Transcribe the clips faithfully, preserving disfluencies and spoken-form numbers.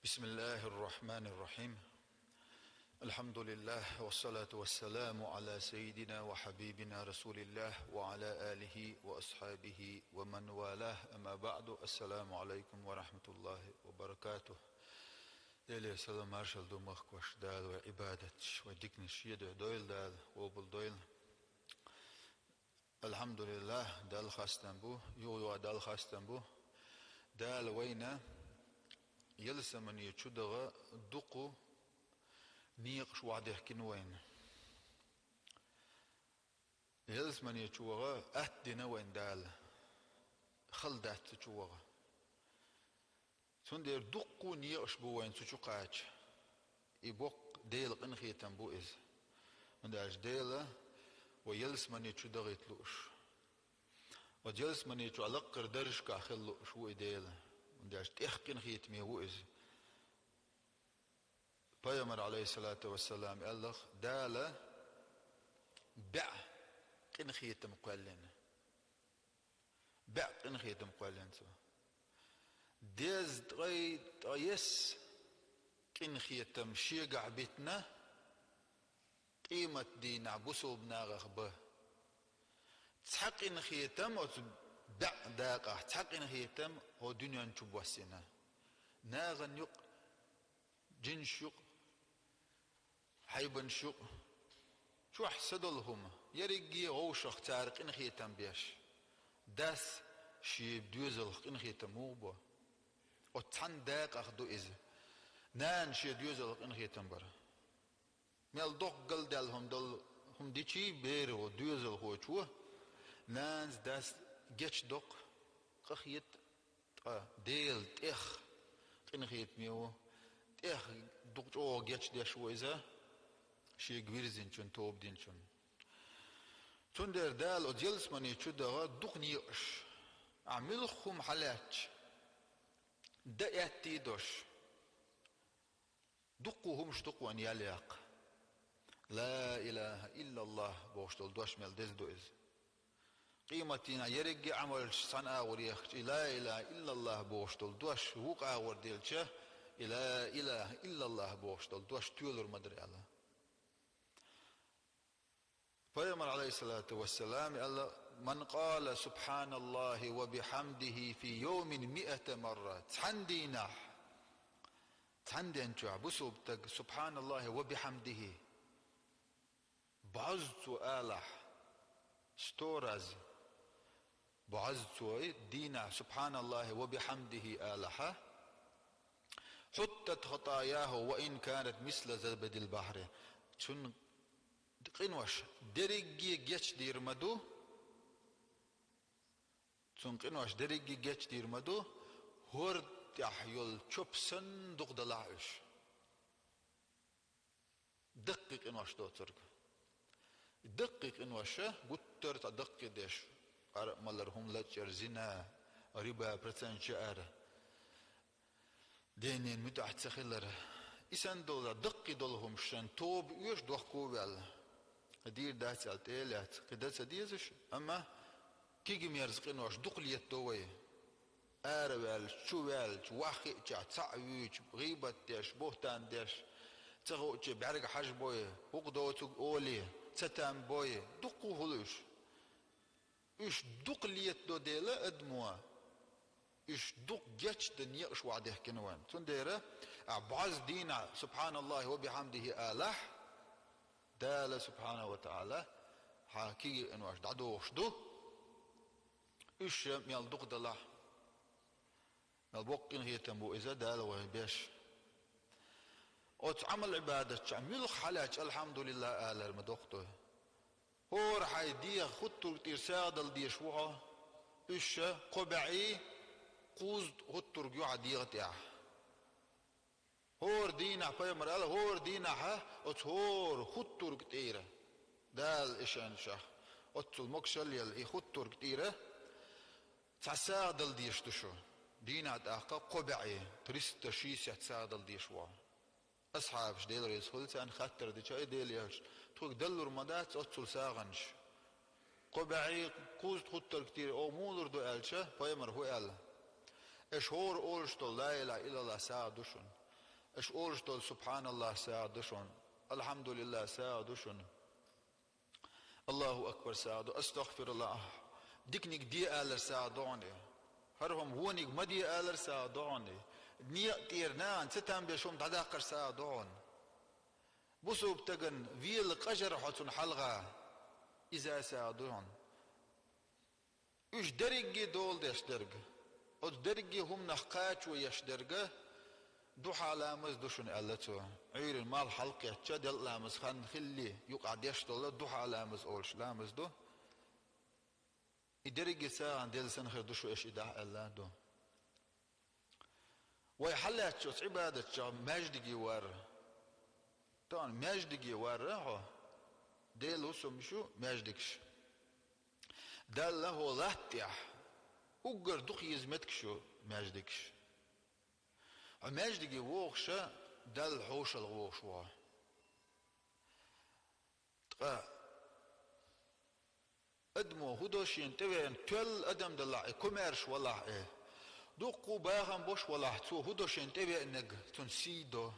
بسم الله الرحمن الرحيم. الحمد لله والصلاة والسلام على سيدنا وحبيبنا رسول الله وعلى آله وأصحابه ومن والاه. أما بعد. السلام عليكم ورحمة الله وبركاته. Делера салам маршалла ду, махкаш Дала вай Ӏибадаташ, вай диканаш шедухьа дойла Дала, къобал дойла. Алхьамдулиллах, Далла хастам бу, юха-юха Далла хастам бу. Дала вайна ялсамане чу даха дукха некъаш вахьа дехкина вайна. Ялсамане чу ваха атта дина вайна Дала, хала дац цу чу ваха. Цундела дуккха некъаш бу вайна цу чу кхача. И боккха Делан къинхетам бу иза. ХӀунда аьлча Дела вай ялсамане чу дахийта лууш, оцу ялсамане чу лакхара даржашкахь хила лууш ву и Дела. ХӀунда аьлча тӀех къинхетаме ву иза. Пайхамар, алейхиссалату вассалам, аьлларх, Дала бӀе къинхетам кхоьллина. БӀе къинхетам кхоьллина цо. Дезткъе ткъаесна къинхетам шегахь битина, къематдийнахь бусалба нахах бан. Цхьа къинхетам оцу бӀе дакъахь, цхьа къинхетам хӀокху дуьнен чу боссина. Нахана юкъа, жинаш юкъа, хьайбанаш юкъа, чохь са долу хӀума, ерриге а вовшах цара къинхетам беш, дас шен доьзалх къинхетам муха бо? Оцу цхьана дакъах ду иза, нана шен доьзалх къинхетам бар. Мел доккха галдаьлла хӀума долу хӀума дичий беро, доьзалхочо, нанас дас гечдоккху, къахета, ткъа Дела тӀех къинхетаме ву, тӀех дукха чӀогӀа гечдеш ву иза, шега вирзинчун, тоба динчун. Цундела Дала оцу ялсамане чу даха дукха некъаш, ахь муьлхха хӀума хьалаьцча, дан аьттий дош. Дуккха хӀумаш ду-кх вайна ял яккха. Ла илаха иллаллах бохуш долу дош мел деза ду иза. Къематдийнахь ерриге а Ӏамалш цхьана агӀор ехча, и ла илаха иллаллах бохуш долу дош вукху агӀор делча, и ла илаха иллаллах бохуш долу дош тоьлур ма дара аьлла. Пайхамар, алейхиссалату вассалам, аьлла: «Ман къала субханаллахи ва бихьамдихи фи йовмин миата марра». Цхьана дийнахь, цхьана ден чохь бусалба стаг субханаллахи ва бихьамдихи, бӀозза цо алахь, сто раз бӀозза цо дийнахь субханаллахи ва бихьамдихи алахьа, хьуттат хатаяху ва ин канат мисла забадил бахьри. Цуьнан къинош дерриге гечдийр ма ду, цуьнан къинош дерриге гечдийр ма ду, хӀорда тӀехь йолу чоп санна дукха далахь уьш. Даккхий къинош доцург. Даккхий къиноша гуттар а цхьа даккхий деш: къаръа малар, хӀума лачкъар, зина, риба, процент чаар, денна муьтӀахь ца хилар. И санна долу даккхий долу хӀумаш шайн тоба оьшу дохко а ваьлла. Дийр дац аьлла тӀе а лаьцна, кхин дан ца дезаш, амма кегий-мерза къинош дукха летадо вай. Ара ваьлча, чу ваьлча, ваххиъча, цхьаъ вуьйча, гӀийбат деш, бухтан деш, ца хууче бӀаьрга хьажа бой, хӀокху доцург олий, ца там бой, дуккха а хуьлу уьш. Уьш дукха летадо дела адамо, уьш дукха гечдан некъаш вахьа дехкина вайна. Цундела ахь бӀозза дийнахь субханаллахи ва бихьамдихи алахь, Дала субханаху ва таала хьан кегий къинош дӀадохуш ду, уьш мел дукха далахь. Мел боккха къинхетам бу иза Дала вайх беш. Оцу Ӏамал-Ӏибадатчохь муьлхха хьалаьцча алхьамдулиллах алар ма доккху ду. ХӀора хьайн дегӀан хӀуттург тӀера сагӀа дала дезаш ву хьо, уьш кхо бӀе кхузткъа хӀуттург ю хьан дегӀан тӀехь. ХӀора дийнахь, пайхамар аьлла, хӀора дийнахьа оцу хӀора хӀуттург тӀера, Дала и шен шах, оццул могашалла елла и хӀуттург тӀера цхьа сагӀа дала дезаш ду шу. Дийнахь тӀаккха кхо бӀе, триста шестьдесят сагӀа дала дезаш ву. Асхьабаш, Дела реза хуьлда царна, хаттар дича, ай Делан элча, тхоьга даллур ма дац оццул сагӀанаш? Кхо бӀе кхузткъа хӀуттург тӀера оха муха лур ду аьлча, пайхамар хӀу аьлла: «Аша хӀора олуш долу ла илаха иллаллах сагӀа ду шуна. Аша олуш долу «СубхьаналлахӀ» сагӀа ду шуна, «АлхьамдулиллахӀ» сагӀа ду шуна, «АллахӀу акбар» сагӀа ду, «АстагӀфируллахӀ». Диканиг де алар сагӀа ду хьуна. ХӀара хӀума вониг ма де алар сагӀа ду хьуна. Некъа тӀера нахана ца там беш хӀума дӀадаккхар сагӀа ду хьуна. Бусалба стагана вела къажар хьо цунна хьалха, иза сагӀа ду хьуна. Уьш дерриге дола деш дерг, оцу дерриге хӀуманах кхачо еш дерг духьа ламаз ду шуна, аьлла цо. Ӏуьйранна малх хьалакхетча, делкъа ламаз хан хилале, юкъахь деш долу духьа ламаз олуш ламаз ду. И дерриге сагӀина делла санна хир ду шу аша и дахь аьлла ду. Вай хьалаьцча оцу Ӏибадатчохь маьждиге вар. Тахана маьждиге вар хьо, Делан хӀусамаш ю маьждигаш. Далла хӀокху латта тӀехь уггар дукха еза меттигаш ю маьждигаш. Хьо маьждиге вогӀуша, Далла хьошалгӀа вогӀуш ву хьо. Ткъа адамо хӀун до шена тӀевеана, тоьлла адам далахь и, комаьрша валахь и, дуккха а бахам беш валахь, цо хӀун до шена тӀевеанарг, цунна сий до.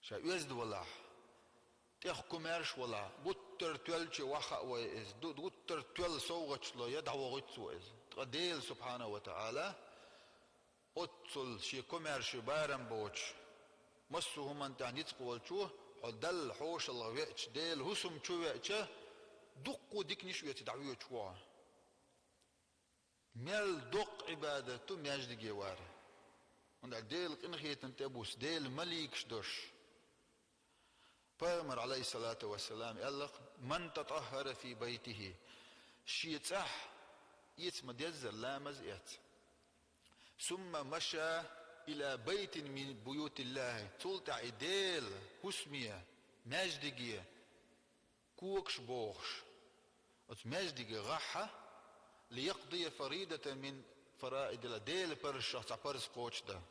Ша оьзда валахь, тӀех комаьрша валахь, гуттар тоьллачу ваха а вой иза, ду-, гуттар тоьлла совгӀаташ ло я дӀавохуьйту цо иза. Ткъа Дела, субхьанаху ва таӀала, оццул шен комаьрший барам боцуш, массо а хӀуманна тӀехь ницкъ волчо, хьо Далла хьошалгӀа веача, Делан хӀусам чу веача, дуккха а диканаш а оьций дӀавоьдуш ву хьо. Мел доккха Ӏибадат ду маьждиге вар. ХӀунда аьлча Делан къинхетам тӀе буссу, Делан маликаш долуш. Пайхамар, Ӏалайхиссалату вассалам, аьлла-кх: «Ман татаххара фи байтихи», шен цӀахь эца ма-деззара ламаз эцна. «Сумма маша ила байтин мин буютиллахи», цул тӀаьхьа и Делан хӀусаме, маьждиге когаш бохуш, оцу маьждиге гӀахь, «лиякъдия фаридатан мин фараидиллахи», Делан парзашах цхьа парз кхочушдан.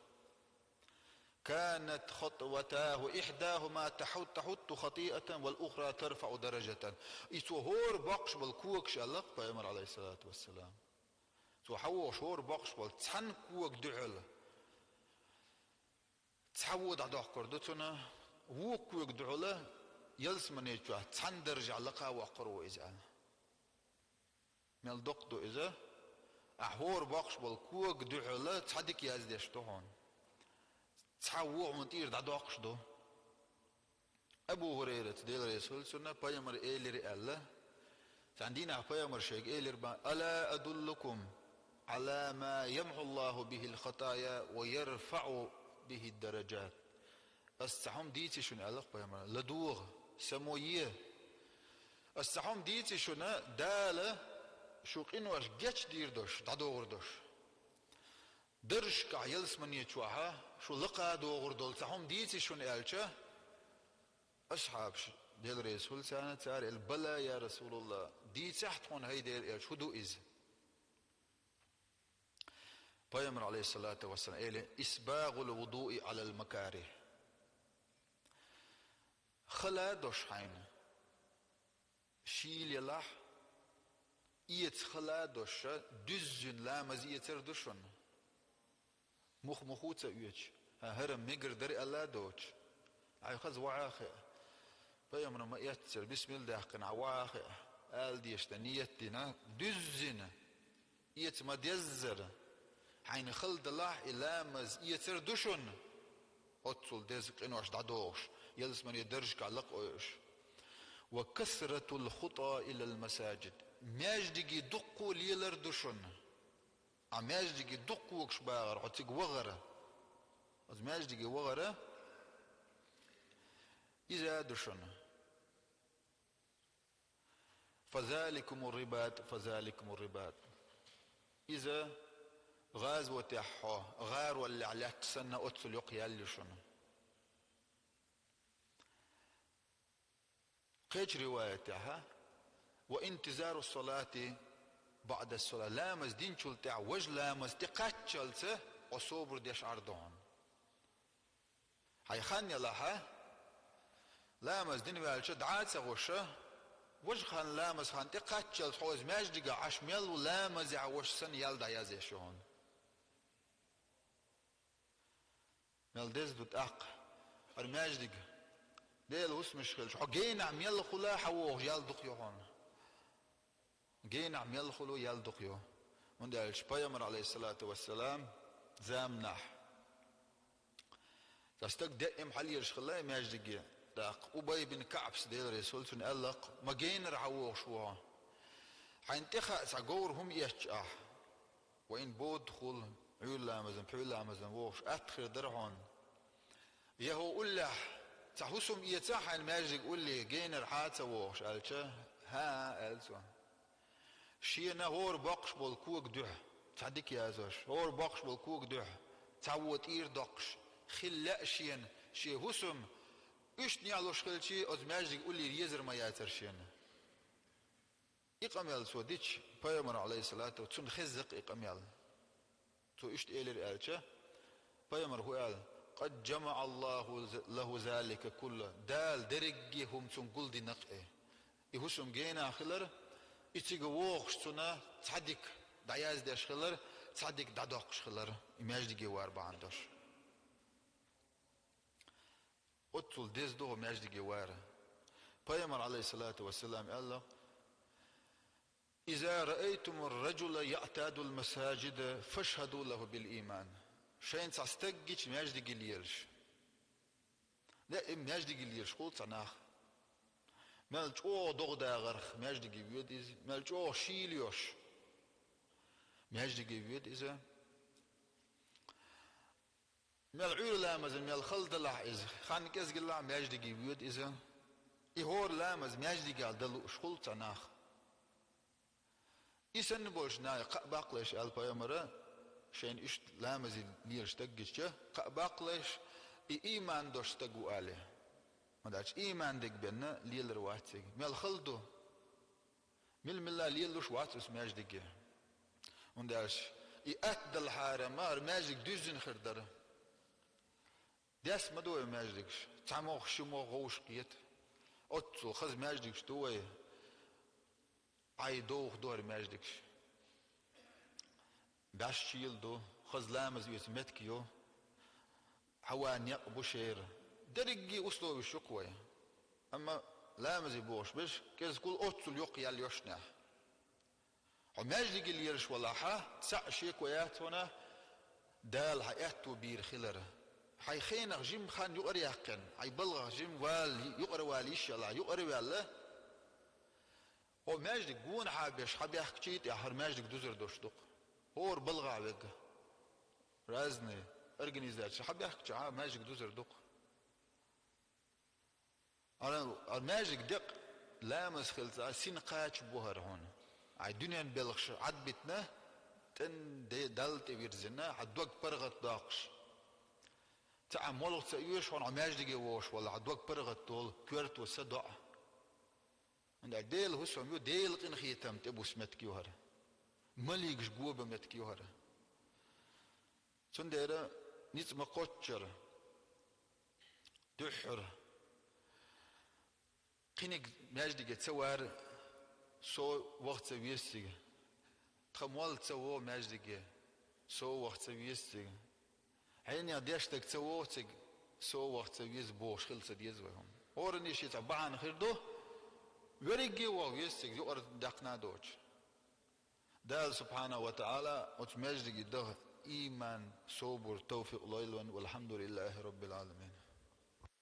«Канат хатватаху ихьдахума тахьут-, тахьутту хатиатан вал ухра тарфаӀу даражатан». И цо хӀора боккхуш болу когаш, аьлла-кх Пайхамар, Ӏалайхиссалату вассалам. Цо хьан вохуш хӀора боккхуш болу цхьана кога дуьхьал цхьа вон дӀадоккхур ду цунна, вукху кога дуьхьал ялсамани чохь цхьана даржехь лакха а воккхур ву иза, аьлла. Мел доккха ду иза, ахь хӀора боккхуш болу кога дуьхьал цхьа дика яздеш ду хьуна. Цхьа вон хьуна тӀера дӀадоккхуш ду. Абу ХӀурайрата, Дела реза хуьлда цунна, пайхамар элира аьлла. Цхьана дийнахь пайхамар шайга элира бан: «Ала адуллукум Ӏала ма ямхьуллаху бихил хатая ва ярфаӀу бихид дараджат». Ас цхьа хӀума дийций шуна, аьлла-кх пайхамар, ладогӀа, само е. Ас цхьа хӀума дийций шуна, Дала шу къинош гечдийр долуш, дӀадогӀур долуш. Даржашкахь ялсамани чохь шу лакха а догӀур долу цхьа хӀума дийций шуна аьлча, асхьабаш, Дела реза хуьлда царна, цара элира: «Бала, я Расулаллах, дийцахь тхуна, хӀай Делан элча, хӀун ду иза?» Пайхамар, Ӏалайхиссалату вассалам, элира: «Исбагъул вудуи Ӏалал макарих». Хала а долуш хьайна шийла елахь, эца хала а долуш, дуьззина ламаз эцар ду шуна. Мух-муху ца оьцуш, хӀара мегар дара аьлла а доцуш, хьайн хаза вахьа а хиъна, пайхамара ма-эццара, бисмилла даьккхина, хьан вахьа а хиъна, ала дезаш дан ниет дина, дуьззина, эца ма-деззара, хьайна хала далахь, и ламаз эцар ду шуна, оццул деза къинош дӀадогӀуш, ялсамане даржашкахь лакха а ойуш. «Ва касратул хута илал масаджид». Маьждиге дуккха а лелар ду шуна. Ахь маьждиге дуккха а когаш багӀар, хьо цига вахара. Оцу маьждиге вахара, иза а ду шуна. «Фазаликумур рибат, фазаликумур рибат». Иза гӀазотехь хьо гӀароллехь лаьтташ санна, оццул йоккха ял ю шуна. Кхечу риваятехь: «Ва интизару салати баъда сала». Ламаз динчул тӀаьхьа важа ламаз тӀекхаччалца хьо собар деш Ӏар ду хьуна. Хьайн хан елахь, ламаз дина ваьлча дӀа а ца гӀуш, важа хан, ламаз хан тӀекхаччалц хьо иза маьждигахь Ӏаш мел ву ламазехь вуш санна ял дӀаязъеш ю хьуна. Мел деза ду тӀаккха хӀара маьждиг. Делан хӀусамаш хилча, хьо генахь мел хула хьан вогӀуш ял дукха ю хьуна. Генахь мел хула ял дукха ю. ХӀунда аьлча пайхамар, алейхиссалату вассалам, заманахь цхьа стаг даим хьалъеш хилла маьждиге. ТӀаккха Убай бин КаӀбас, Дела реза хуьлда цунна, аьлла-кх: «Ма генара хьан вогӀуш ву хьо. Хьайна тӀехаа цхьа говр хӀума эцча ахь, вайна бода хула, Ӏуьйра ламазан, пхьуьйра ламазан вогӀуш атта хир дара хьуна. Я хӀо уллехь, цхьа хӀусам эца хьайна маьждига улле, генара хьа а ца вогӀуш», аьлча, «ХӀаа», аьлла цо. Шена хӀора боккхуш болу кога дуьхьа, цхьа дика язош, хӀора боккхуш болу кога дуьхьа цхьа вон тӀера доккхуш хила лаьа шена, шен хӀусам уьстагӀ луш хилча, оцу маьждига уллера езар ма яцара шена. И къамел цо дича, пайхамар, алейхиссалату, цунна хезза-кх и къамел. Цо иштта элира аьлча, пайхамар хӀу аьлла: «Къад жамаӀа Аллаху лаху залика кулла». Дала дерриге хӀума цунна гулдина-кх и. И хӀусам генахь хилар, и цига вогӀуш цунна цхьа дика дӀаяздеш хилар, цхьа дика дӀадоккхуш хилар, и маьждиге вар бахьана долуш. Оццул деза ду хӀо маьждиге вар. Пайхамар, алейхиссалату вассалам, аьлла: «Иза раайтумур ражула яътадул масажида, фашхаду лаху бил иман». Шайна цхьа стаг гича маьждиге лелаш. Даим маьждиге лелаш хуьлу цхьа нах. Мел чӀогӀа догӀа дагӀарх маьждиге воьду иза, мел чӀогӀа шийла йолуш маьждиге воьду иза. Мел Ӏуьйра ламазан мел хала далахь иза, хан кӀезиг елахь маьждиге воьду иза. И хӀора ламаз маьждигехь дан лууш хуьлу цхьа нах. И санна болчу наха кхаъ баккхалаш аьлла пайхамара, шайна иштта ламазе лелаш стаг гича, кхаъ баккхалаш, и ийман долуш стаг ву алий. ХӀунда аьлча ийман дерг бен лелар вац цига. Мел хала ду. Мила-мила лелалуш вац оцу маьждиге. ХӀунда аьлча и атта далахьара-м хӀара маьждиг дуьззина хир дара. Дес ма ду вай маьждигаш, цхьаммо, шиммо гӀовш кхета. Оццул хаза маьждигаш ду вай, Ӏай довха ду хӀара маьждигаш. БӀаьш шийла ду, хаза ламаз оьцу меттиг ю, хьаван некъ бу шера. Дерриге условиш ю-кх вай. Амма ламазе бохуш берш кӀезиг хуьлу оццул йоккха ял йолуш нах. Хьо маьждиге лелаш валахь, цхьаъ шеко яц хьуна Дала хьан аьтту бийр хилар. Хьайн хенах жимма хан юкъара яьккхина, хьайн балхах жимма вала, юкъара вала йиш ялахь, юкъара ваьлла, хьо маьждиг гонахьа беш хьабаьхкичий тӀехь, хӀара маьждиг дузар долуш ду-кх. ХӀора балхахь верг, разные организации хьабаьхкичахьа, маьждиг дузар ду-кх. Ара, ара маьждиг декъ ламаз хилла цхьа син кхача бу хӀара хьуна. Ай дуьнен белхаш Ӏадбитина, тӀен де-, Далла тӀе вирзина, хьан дог паргӀат доккхуш. Цхьа а молха ца оьшу хьуна, хьо маьждиге вогӀуш валахь, хьан дог паргӀат долу, коьрто са доӀа. ХӀунда аьлча Делан хӀусам ю, Делан къинхетам тӀе буссу меттиг ю хӀара. Маликаш го бан меттиг ю хӀара. Цундела ницкъ ма кхоччура, дуьххьара. Кхиниг маьждиге ца вар, со ваха ца веза цига. Тхан молла ца вогӀу маьждиге, со ваха ца веза цига. Хьенех деш дерг ца вогӀу цига, со ваха ца веза бохуш хила ца деза вай хӀума. ХӀоранна шен цхьа бахьана хир ду, верриге а ваха веза цига, юкъара даьккхина а доцуш. Дала субхьанаху ва таӀала оцу маьждиге даха ийман, собар, тавфикъ лойла вайна, валхьамдулиллахи роббил Ӏаламин.